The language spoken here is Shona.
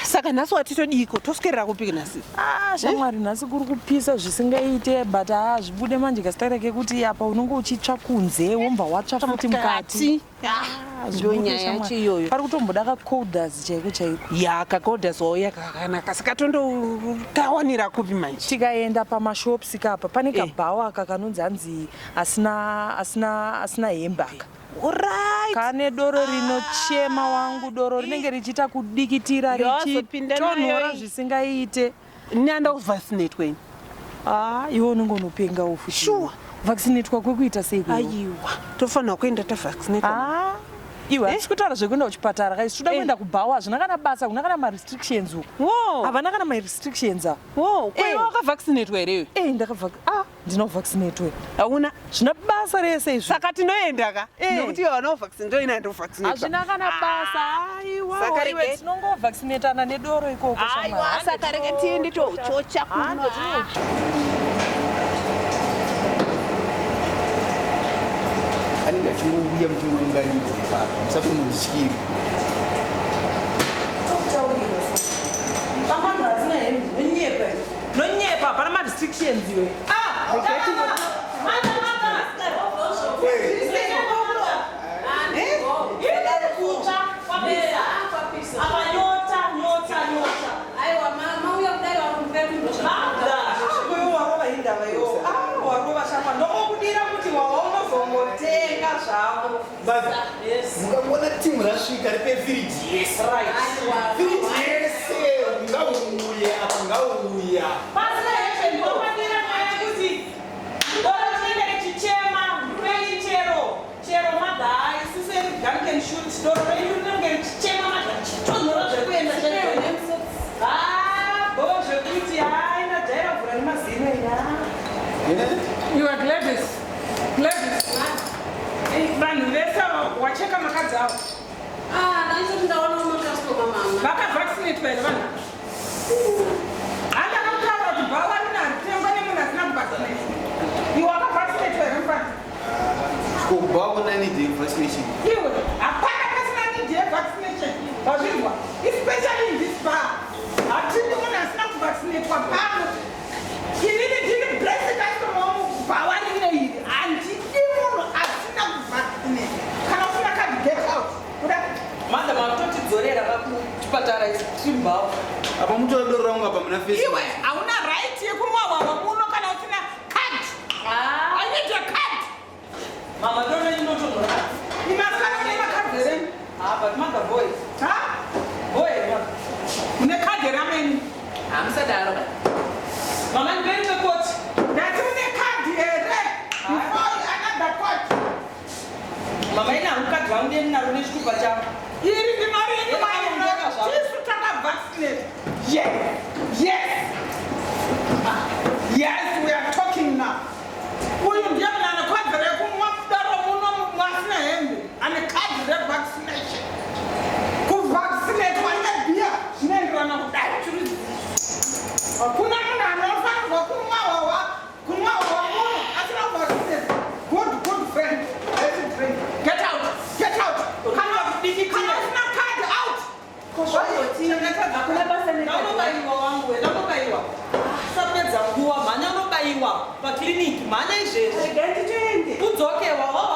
Saka nhasi watitodiiko toswerera kupi nhasi? Ah, shamwari, nhasi kuri kupisa zvisingaite, but haa zvibude manje kasitare kekuti apa unenge uchitsva kunze wombva watsva futi mukati. Ah, ndiyo nyaya yacho iyoyo. Pari kutomboda kacolders chaiko chaiko. Ya, kacolders wauya kakanaka, saka tondokawanira kupi manje? Tikaenda pamashops kapa pane kabhawa aka kanonzi hanzi asina asina asina hembe aka. Alright. Kane doro rinochema wangu, doro rinenge richiita kudikitira Yawazopinda nayo richitonhora iyi. zvisingaite. Nyanda kuvaccinatwa ini. Ah, iwe unenge unopenga ufu. Sure. Vaccinatwa kwekuita sei kwewe? Aiwa, tofanira kuenda tavaccinatwa. Ah, iwe hatisi kutaura zvekuenda kuchipatara kai, toda kuenda kubhawa, hazvina kana basa, hakuna kana marestrictions uku. Wo. Havana kana marestrictions ava. Wo, ko iwe wakavaccinatwa here iwe? Eh, ndakavac ah, ndina kuvaccinatwa. Hauna. Zvina basa rese izvi. Saka tinoenda ka? Eh. Nekuti iwe hauna kuvaccinatwa, ini handovaccinatwa. Hazvina kana basa. Aiwa, Saka iwe tinongovaccinatana nedoro ikoko Aiwa, shamwari. saka rege tiende tochocha kuno. Anenge achingouya muchingounganidza ipapo, musatomuzvityiri. Pamanhu asina hembe, nonyepa iwe. Nonyepa, hapana marestrictions iwe. Ah, mother, mother. Kutsva kwapera. Apa nyota, nyota, nyota. Mother, iwe warova indava iwo. Ah, warova shamba. Ndokokudira kuti wawa unozongotenga zvako. Mother, Yes. mukangoona timu rasvika ripe firiji yese. Right. Firiji yese ngauye apa, ngauya. Pasina hembe ndinofanira nyaya yekuti doro rinenge richichema ndurei chero chero madha isusu gun can shoot doro renyu rinenge richichema madha richitonhora zvekuenda chaiko. Ah, bo zvekuti hai ndajaira kuvhura nemazino ina. You are Gladys. Gladys. Vanhu vese ava wacheka makadzi avo. Ah, ndaisati ndaonawo makastoma mama. Vakavaccinatwa here vanhu? Handakakutaura kuti bhawa rino haritengwa nemunhu asina kuvaccinatwa. Iwe wakavaccinatwa here mufana? Kubhawa kuna need yevaccination? Iwe, hapana pasina need yevaccination. Wazvinzwa? Especially in this bar. Hatidi munhu asina kuvaccinatwa pano. Inini ndini best customer wamubhawa rino iri. Handidi munhu asina kuvaccinatwa. Kana usina card, get out. Kuda? Mother, makutotidzorera kuchipatara tiri mubhawa. Apa mutora doro rangu apa muna face. Iwe hauna right yekunwa hwahwa muno kana usina card. Ah. I need your card. Mama, doro renyu rinotonhora. Imasikana une makadhi here? Ah, but mother boy. Ha? Boy, mother. Une kadhi here ameni? Hamusadaro ba. Mama, ndipei rimwe koti. Ndati une kadhi here? Before another coat. Mama, ina mukadzi wangu ndiye ndinaro nechitupa changu. Iri ndinorinwa. Ndinorinwa zvako. Tisu takavaccinate. Yes, we are talking now. Uyu ndiye munhu ane kodzero yekumwa doro muno mwasina hembe, ane kadhi revaccination. Kuvaccinatwa nebhiya zvinoenderana kudai. Hakuna munhu anofanirwa kumwa hwahwa, kunwa hwahwa muno asina kuvaccinate. Good, good friend. Let's drink. Get out, get out. Kana usina card, out. Ndaunobayiwa wangu we, ndaunobayiwa. Usapedza nguva, mhanya unobayiwa pakliniki, mhanya izvezvi. Regai nditoende. Udzoke wawa.